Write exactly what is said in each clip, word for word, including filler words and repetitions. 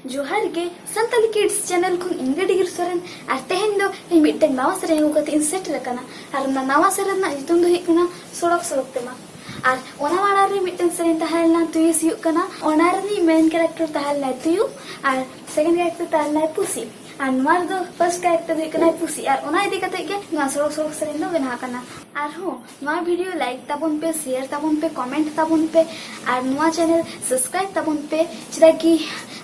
ᱡᱚᱦᱟᱨ ᱜᱮ, Santali kids channel ᱠᱷᱚᱱ ᱤᱧ ᱜᱮ ᱰᱤᱜᱤᱨ ᱥᱚᱨᱮᱱ᱾ ᱟᱨ ᱛᱮᱦᱮᱧ ᱫᱚ ᱤᱧ ᱢᱤᱫᱴᱮᱱ ᱱᱟᱣᱟ ᱥᱮᱨᱮᱧ ᱟᱹᱜᱩ ᱠᱟᱛᱮ ᱤᱧ ᱥᱮᱴᱮᱨ ᱟᱠᱟᱱᱟ᱾ ᱟᱨ ᱚᱱᱟ ᱱᱟᱣᱟ ᱥᱮᱨᱮᱧ ᱨᱮᱱᱟᱜ ᱧᱩᱛᱩᱢ ᱫᱚ ᱦᱩᱭᱩᱜ ᱠᱟᱱᱟ ᱥᱚᱲᱚᱠ ᱥᱚᱲᱚᱠ ᱛᱮᱢᱟ᱾ ᱟᱨ ᱚᱱᱟ ᱢᱟᱲᱟᱝ ᱨᱮ ᱢᱤᱫᱴᱮᱱ ᱥᱮᱨᱮᱧ ᱛᱟᱦᱮᱸ ᱞᱮᱱᱟ ᱛᱩᱭᱩ ᱥᱤᱭᱳᱜ ᱠᱟᱱᱟ, ᱚᱱᱟ ᱨᱤᱱᱤᱡ ᱢᱮᱱ ᱠᱮᱨᱮᱠᱴᱟᱨ ᱛᱟᱦᱮᱸ ᱞᱮᱱᱟᱭ ᱛᱩᱭᱩ ᱟᱨ ᱥᱮᱠᱮᱱᱰ ᱠᱮᱨᱮᱠᱴᱟᱨ ᱛᱟᱦᱮᱸ ᱞᱮᱱᱟᱭ ᱯᱩᱥᱤ᱾ ᱟᱨ ᱱᱚᱣᱟ ᱨᱮᱫᱚ ᱯᱷᱟᱨᱥᱴ ᱠᱮᱨᱮᱠᱴᱟᱨ ᱫᱚ ᱦᱩᱭᱩᱜ ᱠᱟᱱᱟᱭ ᱯᱩᱥᱤ᱾ ᱟᱨ ᱚᱱᱟ ᱤᱫᱤ ᱠᱟᱛᱮ ᱜᱮ ᱱᱚᱣᱟ ᱥᱚᱲᱚᱠ ᱥᱚᱲᱚᱠ ᱥᱮᱨᱮᱧ ᱫᱚ ᱵᱮᱱᱟᱣ ᱟᱠᱟᱱᱟ᱾ ᱟᱨᱦᱚᱸ ᱱᱚᱣᱟ ᱵᱷᱤᱰᱤᱭᱳ ᱞᱟᱭᱤᱠ ᱛᱟᱵᱚᱱ ᱯᱮ, ᱥᱮᱭᱟᱨ ᱛᱟᱵᱚᱱ ᱯᱮ, ᱠᱚᱢᱮᱱᱴ ᱛᱟᱵᱚᱱ ᱯᱮ, ᱟᱨ ᱱᱚᱣᱟ ᱪᱮᱱᱮᱞ ᱥᱟᱵᱥᱠᱨᱟᱭᱤᱵ ᱛᱟᱵᱚᱱ ᱯᱮ, ᱪᱮᱫᱟᱜ ᱠᱤ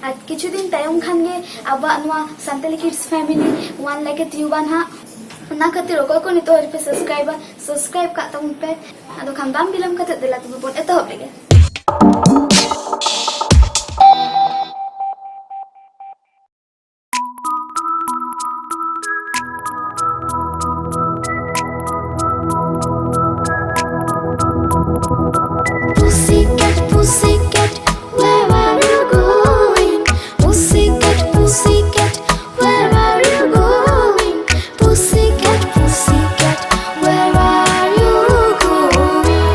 ᱟᱨ ᱠᱤᱪᱷᱩ ᱫᱤᱱ ᱛᱟᱭᱚᱢ ᱠᱷᱟᱱ ᱜᱮ ᱟᱵᱚᱣᱟᱜ ᱱᱚᱣᱟ Santali kids family one lakh ᱮ ᱛᱤᱭᱩᱵᱟ ᱱᱟᱦᱟᱜ᱾ ᱚᱱᱟ ᱠᱷᱟᱹᱛᱤᱨ ᱚᱠᱚᱭ ᱠᱚ ᱱᱤᱛᱚᱜ ᱟᱹᱣᱨᱤ ᱯᱮ ᱥᱟᱵᱥᱠᱨᱟᱭᱤᱵᱟ, ᱥᱟᱵᱥᱠᱨᱟᱭᱤᱵ ᱠᱟᱜ ᱛᱟᱵᱚᱱ ᱯᱮ᱾ ᱟᱫᱚ ᱠᱷᱟᱱ ᱵᱟᱝ ᱵᱤᱞᱚᱢ ᱠᱟᱛᱮ ᱫᱮᱞᱟ ᱛᱚᱵᱮ ᱵᱚᱱ ᱮᱛᱚᱦᱚᱵ ᱞᱮᱜᱮ᱾ Pussycat, pussycat, where are you going? Pussycat, pussycat, where are you going? Pussycat, pussycat, where are you going?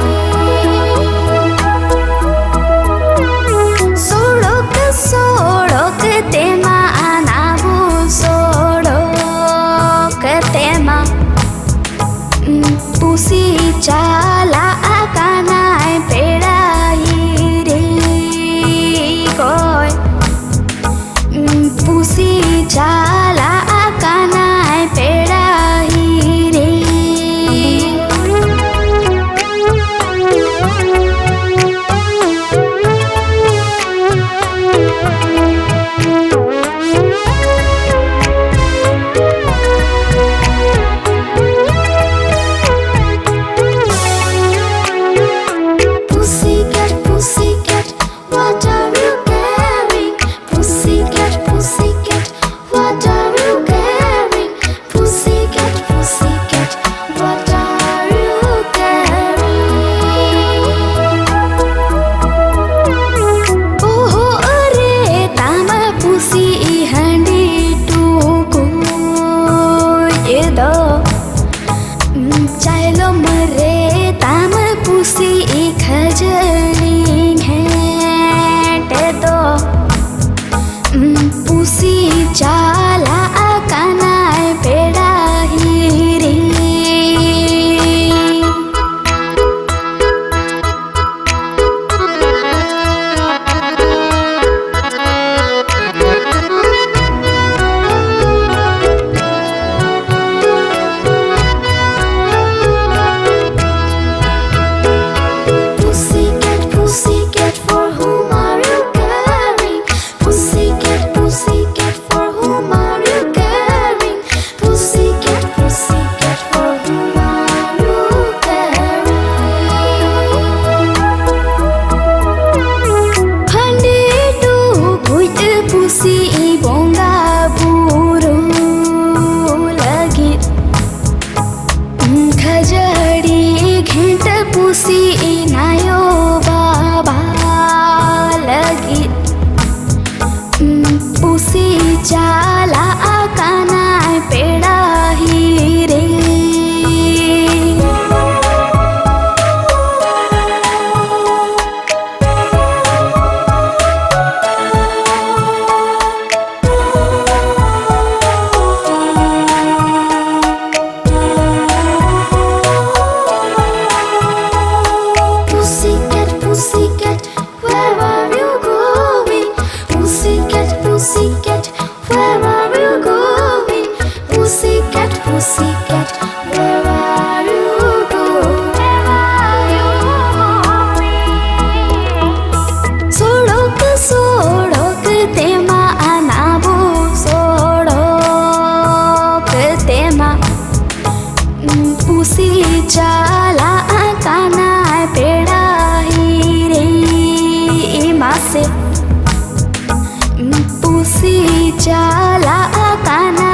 ᱢᱟᱥᱮ ᱯᱩᱥᱤ ᱪᱟᱞᱟᱜ ᱠᱟᱱᱟ